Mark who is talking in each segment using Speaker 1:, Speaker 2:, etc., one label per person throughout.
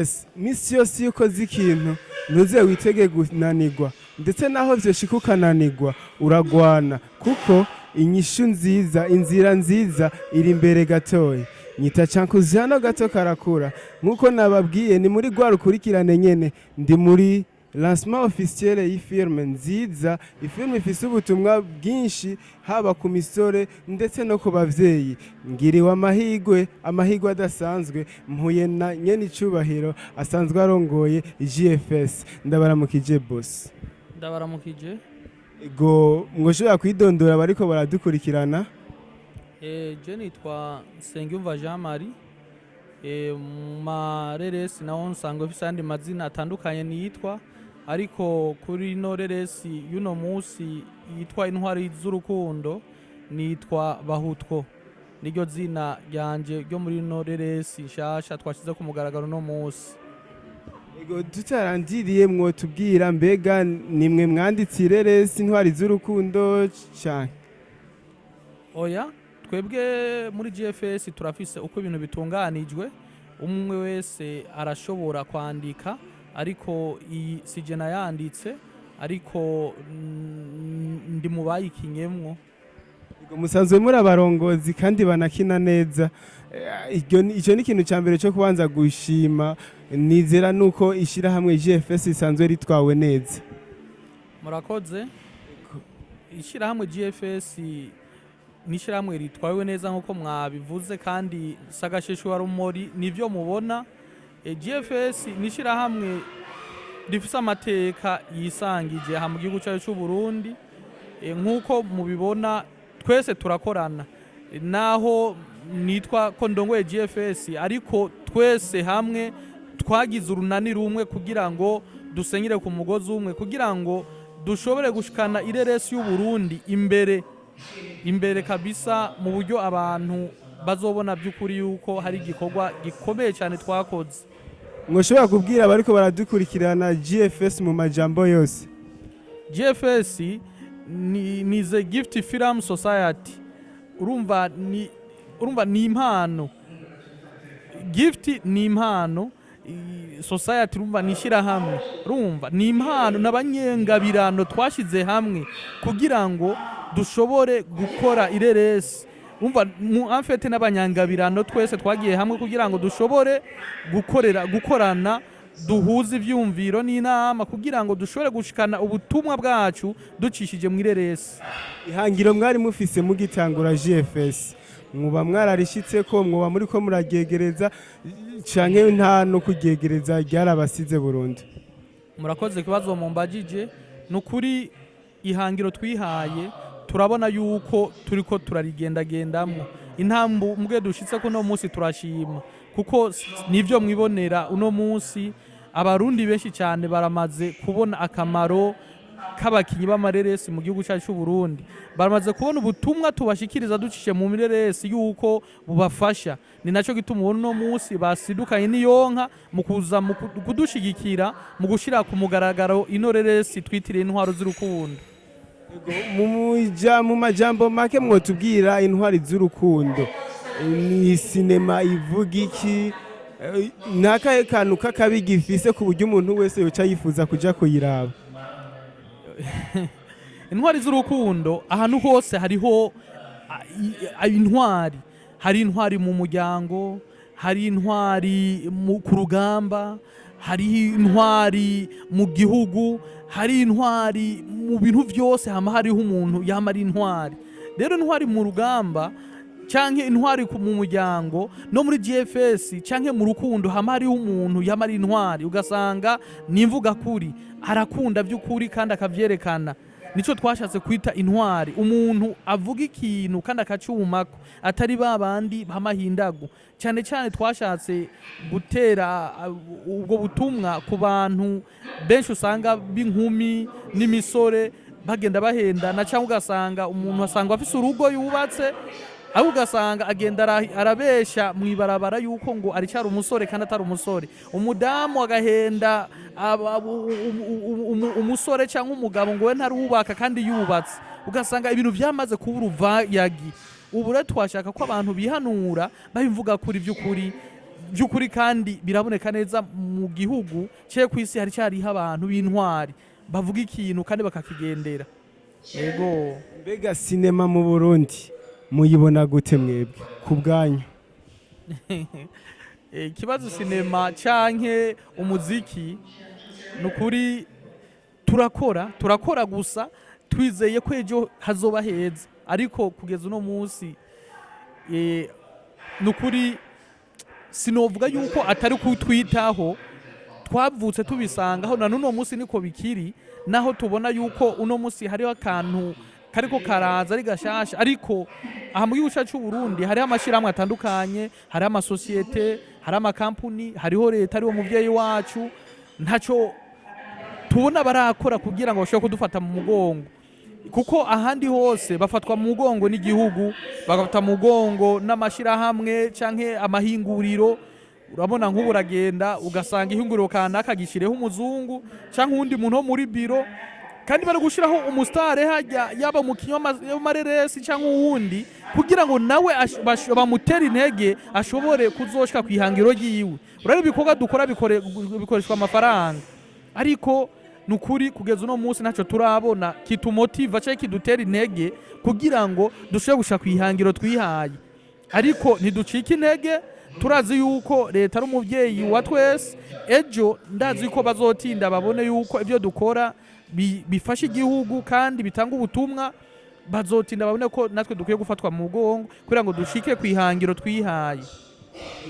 Speaker 1: Yes, misi yose iyo ukoze ikintu, ntuze witege kunanirwa. Ndetse naho vyoshika ukananirwa, uragwana, kuko inyishu nziza, inzira nziza iri imbere gatoya. Nyita cankuzano gato karakura. Nk'uko nababwiye, ni muri rwa rukurikirane nyene, ndi muri lancement officiel y'i film nziza, i film ifise ubutumwa bwinshi, haba ku misore ndetse no ku bavyeyi. Ngiriwe amahigwe, amahigwe adasanzwe, mpuye na nyene icubahiro asanzwe arongoye GFS. Ndabaramukije, boss.
Speaker 2: Ndabaramukije.
Speaker 1: Ego, mwoshobora kwidondora bariko baradukurikirana?
Speaker 2: Je nitwa Nsengiyumva Jean Marie. Mu mareresi naho nsanga mfise ayandi mazina atandukanye niyitwa, ariko kuri ino reresi y'uno musi yitwa Intwari z'Urukundo nitwa Bahutwo. Niryo zina ryanje ryo muri ino reresi nshasha twashize ku mugaragaro uno musi.
Speaker 1: Ego, tutarandiriye, mwotubwira mbega nimwe mwanditse ireresi Intwari z'Urukundo canke?
Speaker 2: Oya, twebwe muri GFS turafise uko ibintu bitunganijwe. Umwe wese arashobora kwandika, ariko iyi sije nayanditse, ariko ndi mu bayikinyemwo.
Speaker 1: Ego, musanzwe muri abarongozi kandi banakina neza. Ico ni ikintu ca mbere cyo kubanza gushima. Nizera nuko ishirahamwe GFS risanzwe ritwawe neza.
Speaker 2: Murakoze. Ishyirahamwe GFS ni ishyirahamwe ritwawe neza nk'uko mwabivuze, kandi sagasheshu rumori nivyo mubona. GFS ni ishyirahamwe rifise amateka yisangije aha mu gihugu cyacu cy'u Burundi. Nk'uko mubibona, twese turakorana. Naho nitwa ko ndongoye GFS, ariko twese hamwe twagize urunani rumwe kugira ngo dusenyere ku mugozi umwe, kugira ngo dushobore gushikana ireresi y'u Burundi imbere imbere kabisa, mu buryo abantu bazobona by'ukuri yuko hari igikorwa gikomeye cyane twakoze.
Speaker 1: Mwoshobora kubwira abariko baradukurikirana GFS mu majambo yose?
Speaker 2: GFS ni the Gift Film Society. Urumva ni impano. Gift ni impano, society urumva ni ishyirahamwe. Urumva ni impano n'abanyengabirano twashyize hamwe kugira ngo dushobore gukora ireresi. Urumva mu en fait n'abanyangabirano twese twagiye hamwe kugira ngo dushobore gukorera, gukorana, duhuze ivyumviro n'inama kugira ngo dushobore gushikana ubutumwa bwacu ducishije mu ireresi.
Speaker 1: Ihangiro mwari mufise mugitangura GFS, mwuba mwararishitse ko mwoba muri ko muraryegereza, canke nta no kuryegereza, ryarabasize burundu?
Speaker 2: Murakoze kibazo mumbajije. Ni ukuri, ihangiro twihaye turabona yuko turiko turarigendagendamwo. Intambwe dushitse ko uno munsi turashima, kuko nivyo mwibonera uno munsi, Abarundi benshi cyane baramaze kubona akamaro k'abakinyi b'amareresi mu gihugu cyacu cy'u Burundi. Baramaze kubona ubutumwa tubashikiriza ducishe mu mireresi yuko bubafasha. Ni naco gituma ubona uno munsi basidukanye n'iyonka mu kuza mu kudushigikira mu gushira ku mugaragaro ino reresi twitiriye Intwaro z'Urukundo.
Speaker 1: Mu majambo make, mwotubwira Intwari z'Urukundo ni sinema ivuga iki? Ni akahe kantu k'akabi gifise ku buryo umuntu wese yoca yifuza kuja kuyiraba?
Speaker 2: Intwari z'Urukundo, ahantu hose hariho intwari. Hari intwari mu muryango, hari intwari ku rugamba, hari intwari mu gihugu, hari intwari mu bintu byose. Hama hariho umuntu yama ari intwari. Rero intwari mu rugamba canke intwari mu muryango, no muri GFS canke mu rukundo, hama hariho umuntu yama ari intwari, ugasanga ni imvuga kuri, arakunda by'ukuri kandi akavyerekana. Nico twashatse kwita intwari: umuntu avuga ikintu kandi akacumako, atari ba bandi b'amahindagu. Cyane cyane twashatse gutera ubwo butumwa ku bantu benshi usanga b'inkumi n'imisore bagenda bahendana, cyangwa ugasanga umuntu asanga afise urugo yubatse, aho ugasanga agenda arabesha mu ibarabara yuko ngo aracyari umusore kandi atari umusore. Umudamu agahenda umusore cyangwa umugabo ngo we ntarubaka kandi yubatse. Ugasanga ibintu byamaze kuba uruvayagi. Ubu rero twashaka ko abantu bihanura, babivuga kuri by'ukuri. By'ukuri kandi biraboneka neza mu gihugu cye, ku isi hari cyariho abantu b'intwari bavuga ikintu kandi bakakigendera. Yego.
Speaker 1: Mbega sinema mu Burundi muyibona gute mwebwe ku bwanyu?
Speaker 2: Ikibazo sinema canke umuziki, ni ukuri turakora, turakora gusa twizeye ko ejo hazoba heza. Ariko kugeza uno munsi, ni ukuri sinovuga yuko atari kutwitaho. Twavutse tubisangaho, na n'uno munsi niko bikiri, naho tubona yuko uno munsi hariho akantu kariko karaza ari gashasha. Ariko aha mu gihugu cyacu cy'u Burundi hariho amashyirahamwe atandukanye, hariho amasosiyete, hariho amakampuni, hariho leta ariwo muvyeyi wacu. Ntaco tubona barakora kugira ngo bashobore kudufata mu mugongo, kuko ahandi hose bafatwa mu mugongo n'igihugu, bagafata mu mugongo n'amashyirahamwe canke amahinguriro. Urabona nk'ubu uragenda ugasanga ihinguriro kanaka gishireho umuzungu canke uwundi muntu wo muri biro, kandi bari gushiraho umusitare hajya, yaba umukinyi w'amareresi canke uwundi, kugira ngo nawe bamutere intege ashobore kuzoshika kw'ihangiro ryiwe. Urabona ibikorwa dukora bikoreshwa amafaranga, ariko ni ukuri kugeza uno munsi ntacyo turabona kitumotiva cyangwa kidutera intege kugira ngo dushobore gushika kw'ihangiro twihaye. Ariko ntiducika intege, turazi yuko leta ari umubyeyi wa twese. Ejo ndazi ko bazotinda babone yuko ibyo dukora bifasha igihugu kandi bitanga ubutumwa. Bazotinda babone ko natwe dukwiye gufatwa mu mugongo kugira ngo dushike ku ihangiro twihaye.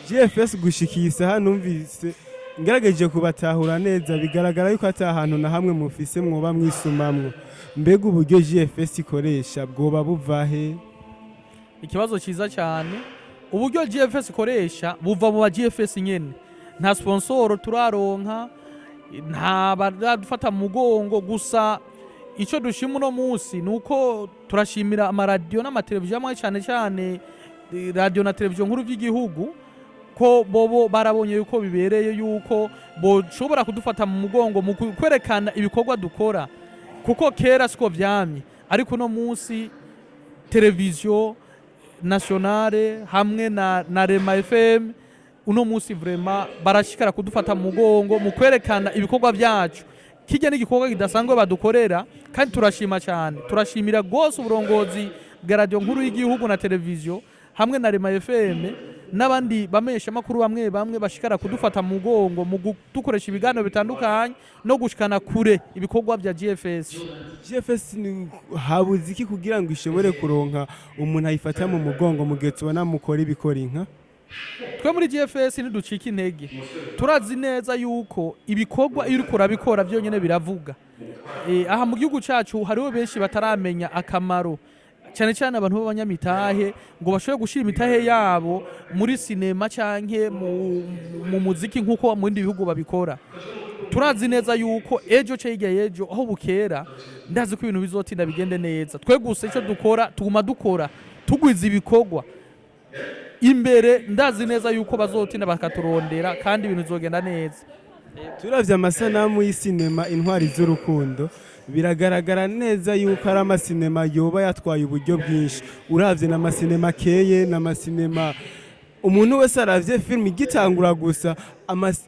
Speaker 1: GFS gushika iyi saha, numvise ngerageje kubatahura neza, bigaragara yuko ata hantu na hamwe mufise mwoba mwisumamwo. Mbega uburyo GFS ikoresha bwoba buva he?
Speaker 2: Ikibazo cyiza cyane. Uburyo GFS ikoresha buva mu ba GFS nyene. Nta sponsor turaronka, nta baradufata mu mugongo. Gusa icyo dushima uno munsi ni uko turashimira amaradiyo n'amateleviziyo amwe, cyane cyane radiyo na televiziyo nkuru by'igihugu, ko bobo barabonye yuko bibereye yuko boshobora kudufata mu mugongo mu kwerekana ibikorwa dukora, kuko kera siko vyamye. Ariko uno munsi televiziyo nationale hamwe na Rema FM uno munsi vraiment barashikara kudufata mu mugongo mu kwerekana ibikorwa byacu. Kijya n'igikorwa kidasanzwe badukorera, kandi turashima cyane, turashimira rwose uburongozi bwa radiyo nkuru y'igihugu na televiziyo hamwe na Rema FM n'abandi bamenyeshamakuru bamwe bamwe bashikara kudufata mu mugongo mu gudukoresha ibiganiro bitandukanye no gushikana kure ibikorwa bya GFS.
Speaker 1: GFS habuze iki kugira ngo ishobore kuronka umuntu ayifata mu mugongo, mu gihe tubona mukora ibikora inka?
Speaker 2: Twe muri GFS ntiducika intege. Turazi neza yuko ibikorwa iyo uriko urabikora byonyine biravuga. Aha mu gihugu cacu hariho benshi bataramenya akamaro, cyane cyane abantu b'abanyamitahe, ngo bashobore gushyira imitahe yabo muri sinema canke mu muziki nk'uko mu bindi bihugu babikora. Turazi neza yuko ejo canke hirya y'ejo, aho bukera, ndazi ko ibintu bizotinda bigende neza. Twe gusa icyo dukora, tuguma dukora, tugwiza ibikorwa imbere. Ndazi neza yuko bazotinda bakaturondera kandi ibintu bizogenda neza.
Speaker 1: Turavye amasanamu y'isinema Intwari z'Urukundo, biragaragara neza yuko ari amasinema yoba yatwaye uburyo bwinshi. Uravye n'amasinema akeye, n'amasinema umuntu wese aravye filime igitangura gusa,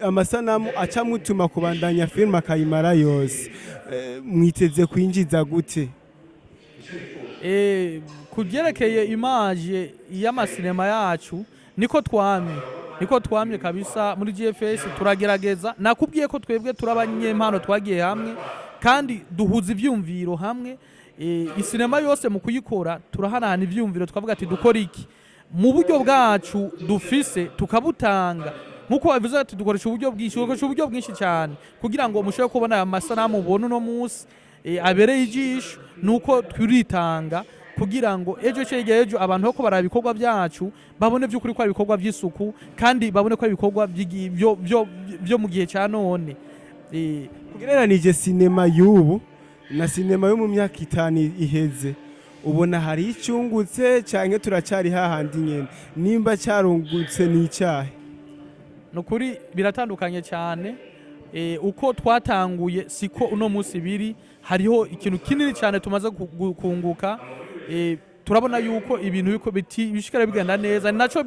Speaker 1: amasanamu acamutuma kubandanya filime akayimara yose. Mwiteze kwinjiza gute?
Speaker 2: Ku byerekeye image y'amasinema yacu, niko twamye kabisa. Muri GFS turagerageza. Nakubwiye ko twebwe turi abanyempano, twagiye hamwe kandi duhuza ivyumviro hamwe. Isinema yose mu kuyikora turahanahana ivyumviro, twavuga ati dukora iki mu buryo bwacu dufise, tukabutanga. Nkuko babivuze ati dukoresha uburyo bwinshi, dukoresha uburyo bwinshi cyane kugira ngo mushobore kubona aya masanamu ubona uno munsi abereye ijisho. Nuko turitanga kugira ngo ejo cyangwa ejo abantu bako baraba ibikorwa byacu babone by'ukuri ko ari ibikorwa by'isuku, kandi babone ko ari ibikorwa byo mu gihe cya none.
Speaker 1: Ugereranije sinema y'ubu na sinema yo mu myaka 5 iheze, ubona hari icungutse canke turacari hahandi nyene? Nimba carungutse, ni icahe?
Speaker 2: Ni ukuri biratandukanye cyane. Uko twatanguye siko uno munsi biri. Hariho ikintu kinini cyane tumaze kunguka. Turabona yuko ibintu biko bishikara bigenda neza, ni naco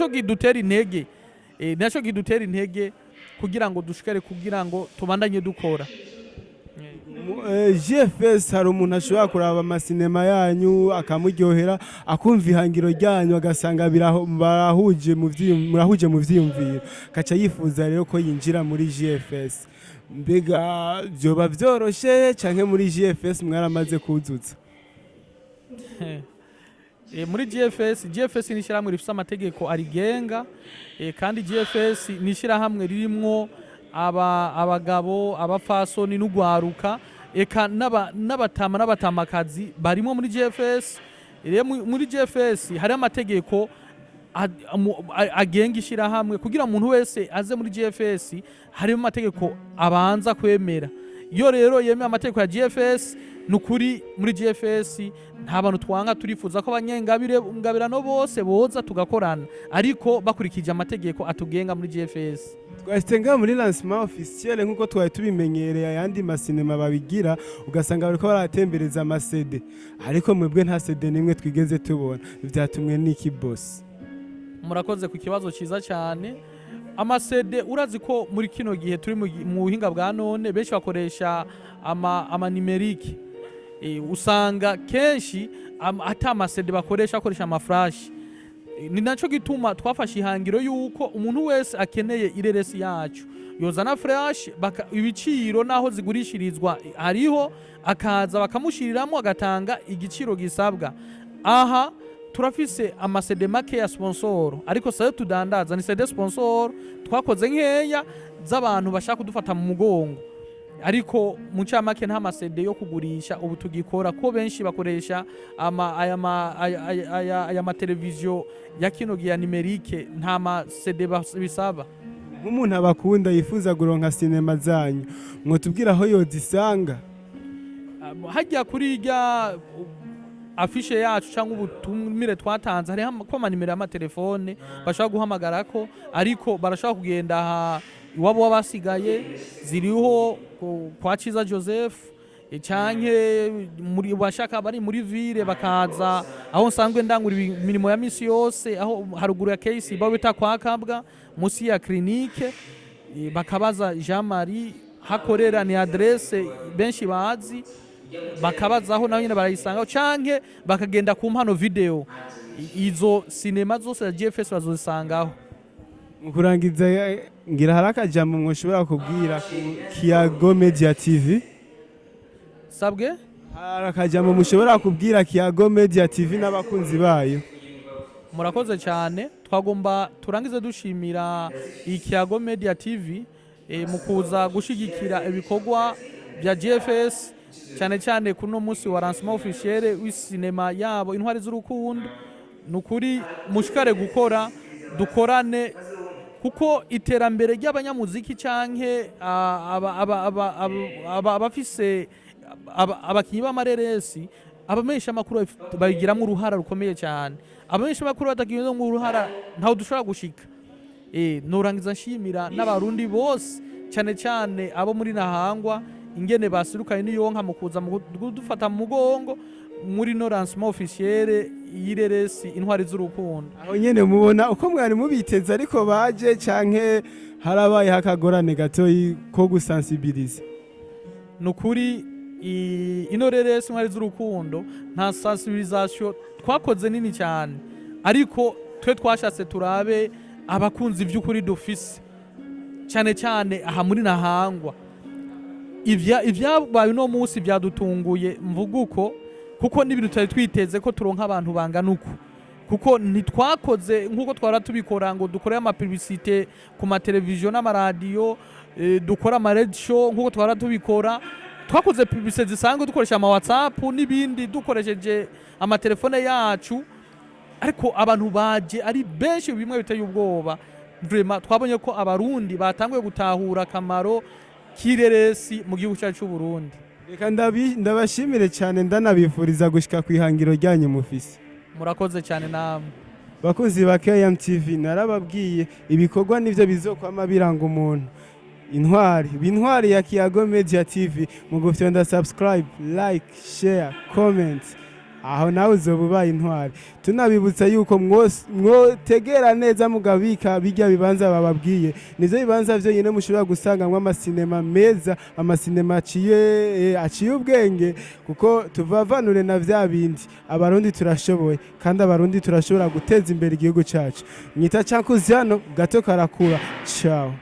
Speaker 2: kidutera intege. Naco kidutera intege kugira ngo dushikare, kugira ngo tubandanye dukora.
Speaker 1: GFS, hari umuntu ashobora kuraba amasinema yanyu akamuryohera, akumva ihangiro ryanyu, agasanga barahuje mu vyiyumviro, kaca yifuza rero ko yinjira muri GFS. Mbega vyoba vyoroshe, canke muri GFS mwaramaze kuzuza?
Speaker 2: Muri GFS, GFS ni ishyirahamwe rifise amategeko arigenga, kandi GFS ni ishyirahamwe ririmwo abagabo, abapfasoni n'ugwaruka, eka n'abatama n'abatamakazi barimo muri GFS. Rero muri GFS hariho amategeko agenga ishyirahamwe. Kugira umuntu wese aze muri GFS, harimo amategeko abanza kwemera. Iyo rero yemeye amategeko ya GFS, ni ukuri muri GFS nta bantu twanga. Turifuza ko abanyengabire ngabirano bose boza tugakorana, ariko bakurikije amategeko atugenga muri GFS.
Speaker 1: Twashitse ngaha muri lancement officiel nk'uko twari tubimenyereye ayandi masinema babigira, ugasanga bariko baratembereza ama CD, ariko mwebwe nta CD nimwe twigeze tubona. Vyatumwe n'iki, boss?
Speaker 2: Murakoze ku kibazo cyiza cyane. Ama CD, urazi ko muri kino gihe turi mu buhinga bwa none, benshi bakoresha ama numérique. Usanga kenshi ata ama CD bakoresha, bakoresha ama flash. Ni naco gituma twafashe ihangiro yuko umuntu wese akeneye ireresi yacu yozana flash, ibiciro naho zigurishirizwa hariho, akaza bakamushiriramwo, agatanga igiciro gisabwa. Aha turafise ama CD make ya sponsor, ariko sayo tudandaza, ni CD sponsor twakoze nkeya z'abantu bashaka kudufata mu mugongo, ariko mu ncamake nta ma CD yo kugurisha ubu tugikora, ko benshi bakoresha ama aya ma aya, aya, aya, aya mateleviziyo ya kino gihe ya numérique, nta ma CD bisaba.
Speaker 1: Nk'umuntu abakunda yifuza guronka sinema zanyu, mwotubwira aho yozisanga?
Speaker 2: Hajya kuri irya affiche yacu cyangwa ubutumire twatanze, hariho ko amanimero y'amatelefone bashobora guhamagarako, ariko barashobora kugenda aha iwabo w'abasigaye, ziriho kwa Ciza Joseph, canke muri bashaka bari muri ville bakaza aho nsanzwe ndangura imirimo ya misi yose, aho haruguru ya KC bita kwa Kabwa, musi ya clinique, bakabaza Jean Marie hakorera, ni adresse benshi bazi, bakabazaho naho nyine barayisangaho, canke bakagenda ku Mpano Video. Izo sinema zose za GFS bazozisangaho.
Speaker 1: Mu kurangiza, ngira hari akajambo mwoshobora kubwira ku Kiyago Media TV?
Speaker 2: Sabwe?
Speaker 1: Hari akajambo mushobora kubwira Kiyago Media TV n'abakunzi bayo?
Speaker 2: Murakoze cyane. Twagomba turangize dushimira Ikiyago Media TV mu kuza gushigikira ibikorwa bya GFS, cyane cyane kuno munsi wa lancement officiel w'isinema yabo Intwari z'Urukundo. Ni ukuri mushikare gukora, dukorane, kuko iterambere ry'abanyamuziki canke abafise abakinyi b'amareresi, abamenyesha amakuru babigiramo uruhara rukomeye cyane. Abamenyesha amakuru batagiramo uruhara, ntaho dushobora gushika. Norangiza nshimira n'Abarundi bose, cyane cyane abo muri Ntahangwa, ingene basirukanye n'iyonka mu kuza mu kudufata mu mugongo muri no lancement officiel y'ireresi Intwari z'Urukundo.
Speaker 1: Aho nyene mubona uko mwari mubiteze ariko baje, canke harabaye akagorane gatoyi ko gusensibiliza?
Speaker 2: Nukuri ino reresi Intwari z'Urukundo nta sensibilisation twakoze nini cyane, ariko twe twashatse turabe abakunzi by'ukuri dufise, cyane cyane aha muri Ntahangwa. Ivyabaye uno munsi byadutunguye, mvuga uko, kuko n'ibintu tutari twiteze ko turonka abantu bangana uku, kuko ntitwakoze nk'uko twara tubikora ngo dukore ama publicité ku mateleviziyo n'amaradiyo, dukore ama show nk'uko twara tubikora. Twakoze publicité zisanzwe, dukoresha ama WhatsApp n'ibindi, dukoresheje amatelefone yacu, ariko abantu baje ari benshi, bimwe biteye ubwoba. Vraiment twabonye ko Abarundi batanguye gutahura akamaro k'ireresi mu gihugu cyacu cy'u Burundi.
Speaker 1: Reka ndabashimire cyane, ndanabifuriza gushika ku ihangiro ryanyu mufise.
Speaker 2: Murakoze cyane namwe.
Speaker 1: Bakunzi ba KMTV, narababwiye, ibikorwa nivyo bizokwama biranga umuntu. Intwari bintwari ya Kiyago Media TV mu gufyonda subscribe, like, share, comment. Aho nawe uzoba ubaye intwari. Tunabibutsa yuko mwotegera neza mugabika bijya bibanza bababwiye. Nivyo bibanza vyonyine mushobora gusangamwo amasinema meza, amasinema aciye ubwenge, kuko tuvavanure na vya bindi. Abarundi turashoboye, kandi Abarundi turashobora guteza imbere igihugu cacu. Nyita Cankuziano, gato karakura. Ciao.